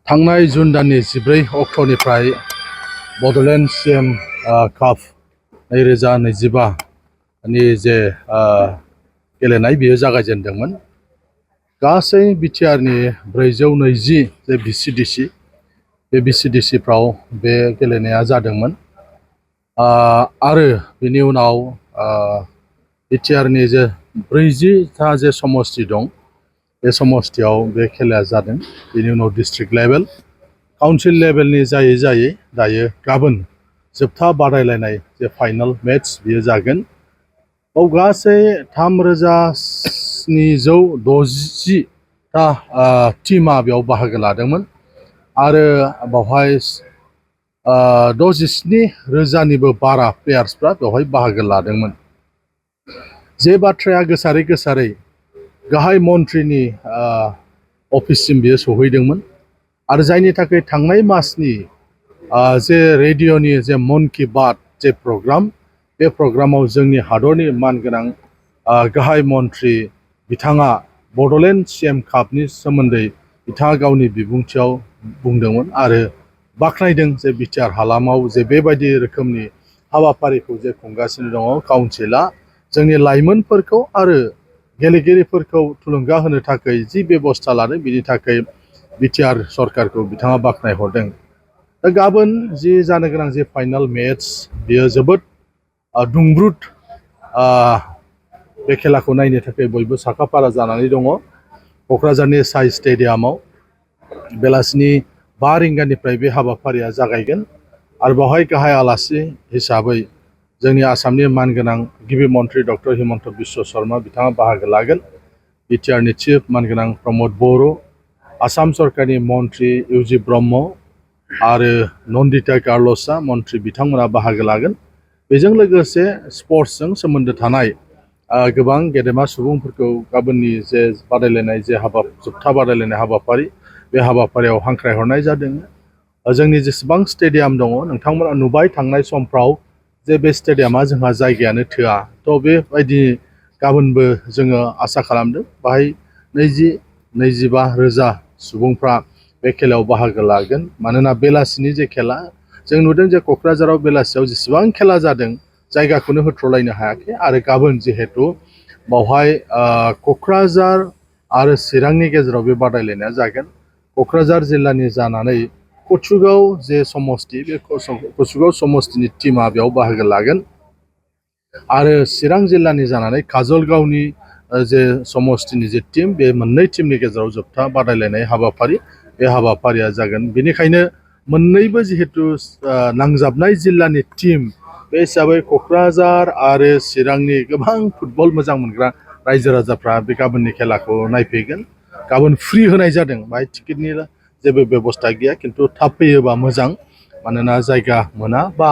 थांनाय जुन दाननि 14 अक्ट'निफ्राय Bodoland CEM CUP 2025 नि जे गेलेनाय बियो जागायजेनदोंमोन। गासै बिटिआरनि 420 जे BCDC बे BCDCफ्राव बे गेलेनाया जादोंमोन। आरो बिनि उनाव बिटिआरनि जे 40था जे समस्ति दं बे समस्तियाव बे खेलाया जादों। बिनि उनाव डिस्ट्रिक्ट लेभेल काउन्सिल लेभेलनि जायै दायो गाबोन जोबथा बादायलायनाय जे फाइनाल मेट्स बियो जागोन। बाव गासै 3760टा टीमा बेयाव बाहागो लादोंमोन आरो बावहाय 67,000निबो बारा प्लेयार्सफ्रा बेवहाय बाहागो लादोंमोन। जे बाथ्राया गोसारै गाहाय मन्थ्रिनि अफिससिम बियो सौहैदोंमोन आरो जायनि थाखाय थांनाय मासनि जे रेडिअ'नि जे मन की बात जे प्रग्राम बे प्रग्रामाव जोंनि हादरनि मानगोनां गाहाय मन्थ्रि बिथाङा बड'लेण्ड CEM CUPनि सोमोन्दै बिथाङा गावनि बिबुंथियाव बुंदोंमोन आरो बाख्नायदों जे बिटिआर हालामाव जे बेबायदि रोखोमनि हाबाफारिखौ जे खुंगासिनो दङ काउन्सिला जोंनि लाइमोनफोरखौ आरो गेलेगिरिफोरखौ थुलुंगा होनो थाखाय जि बेबस्था लादों बिनि थाखाय बिटिआर सरकारखौ बिथाङा बाख्नायहरदों। दा गाबोन जि जानो गोनां जे फाइनाल मेट्स बियो जोबोद दुंब्रुद बे खेलाखौ नायनो थाखाय बयबो साखाफारा जानानै दङ। क'क्राझारनि साइ स्टेडियामाव बेलासिनि 5 रिंगानिफ्राय बे हाबाफारिया जागायगोन आरो बेवहाय गाहाय आलासि हिसाबै जोंनि आसामनि मानगोनां गिबि मन्थ्रि डक्टर हिमन्त बिश्व शर्मा बिथाङा बाहागो लागोन। बिटिआरनि चिफ मानगोनां प्रमद बर', आसाम सरकारनि मन्थ्रि इउजि ब्रह्म आरो नन्दिता कार्लसा मन्थ्रि बिथांमोना बाहागो लागोन। बेजों लोगोसे स्पर्ट्सजों सोमोन्दो थानाय गोबां गेदेमा सुबुंफोरखौ गाबोननि जे बादायलायनाय जे जोबथा बादायलायनाय हाबाफारि बे हाबाफारियाव हांख्रायहरनाय जादों। जोंनि जेसेबां स्टेडियाम दङ नोंथांमोना नुबाय थांनाय समफ्राव जे बे स्टेडियामा जोंहा जायगायानो थोआ। थ' बेबायदि गाबोनबो जोङो आसा खालामदों बाहाय 20-25 रोजा सुबुंफ्रा बे खेलायाव बाहागो लागोन। मानोना बेलासिनि जे खेला जों नुदों जे क'क्राझाराव बेलासियाव जेसेबां खेला जादों जायगाखौनो होथ्र'लायनो हायाखै आरो गाबोन जिहेथु बावहाय क'क्राझार आरो चिरांनि गेजेराव बे बादायलायनाया जागोन। क'क्राझार जिल्लानि जानानै कचुगाव जे समस्ति बे कचुगाव समस्तिनि टीमा बेयाव बाहागो लागोन आरो चिरां जिल्लानि जानानै काजलगावनि जे समस्तिनि जे टीम बे मोननै टीमनि गेजेराव जोबथा बादायलायनाय हाबाफारि बे हाबाफारिया जागोन। बेनिखायनो मोननैबो जिहेतु नांजाबनाय जिल्लानि टीम बे हिसाबै क'क्राझार आरो चिरांनि गोबां फुटबल मोजां मोनग्रा रायजो राजाफ्रा बे गाबोननि खेलाखौ नायफैगोन। गाबोन फ्रि होनाय जादों, बाहाय टिकेटनि जेबो बेबस्था गैया, खिन्थु थाब फैयोबा मोजां मानोना जायगा मोना बा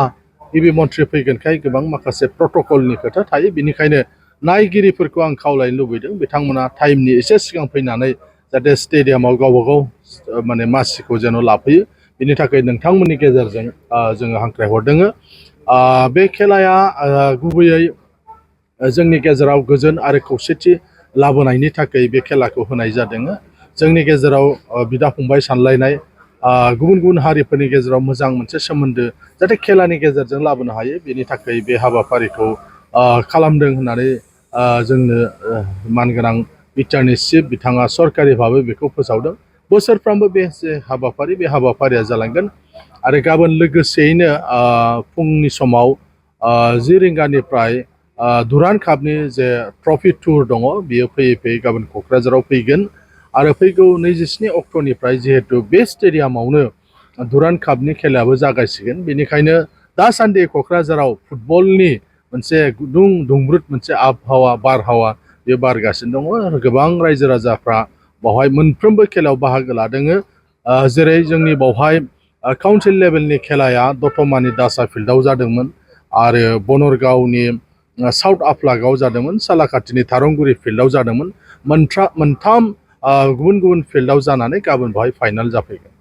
गिबि मन्थ्रि फैगोनखाय गोबां माखासे प्रट'कलनि खोथा थायो। बेनिखायनो नायगिरिफोरखौ आं खावलायनो लुबैदों बिथांमोना टाइमनि एसे सिगां फैनानै जाहाथे स्टेडियामाव गावबागाव माने मासिखौ जेन' लाफैयो बिनि थाखाय नोंथांमोननि गेजेरजों जोङो हांख्रायहरदों। बे खेलाया गुबैयै जोंनि गेजेराव गोजोन आरो खौसेथि लाबोनायनि थाखाय बे खेलाखौ होनाय जादों। जोंनि गेजेराव बिदा फंबाय सानलायनाय गुबुन गुबुन हारिफोरनि गेजेराव मोजां मोनसे सोमोन्दो जाहाथे खेलानि गेजेरजों लाबोनो हायो बेनि थाखाय बे हाबाफारिखौ खालामदों होननानै जोंनो मानगोनां बिटिआरनि चिफ बिथाङा सरकारि भाबै बेखौ फोसावदों। बोसोरफ्रोमबो बे जे हाबाफारि बे हाबाफारिया जालांगोन आरो गाबोन लोगोसेयैनो फुंनि समाव 10 रिंगानिफ्राय दुरान्ड कापनि जे ट्रफि टुर दङ बियो फैयै गाबोन क'क्राझाराव फैगोन आरो फैगौ 27 अक्ट'निफ्राय जिहेतु बे स्टेडियामावनो दुरान्ड कापनि खेलायाबो जागायसिगोन। बेनिखायनो दासान्दि क'क्राझाराव फुटबलनि मोनसे गुदुं दुंब्रुद मोनसे आबहावा बारहावा बे बारगासिनो दङ आरो गोबां रायजो राजाफ्रा बावहाय मोनफ्रोमबो खेलायाव बाहागो लादों। जेरै जोंनि बावहाय काउन्सिल लेभेलनि खेलाया दतमानि दासा फिल्डआव जादोंमोन आरो बनरगावनि साउथ आफ्लागाव जादोंमोन, सालाकाटिनि थारंगुरि फिल्डआव जादोंमोन। मोनथाम गुबुन गुबुन फिल्डआव जानानै गाबोन बेवहाय फाइनाल जाफैगोन।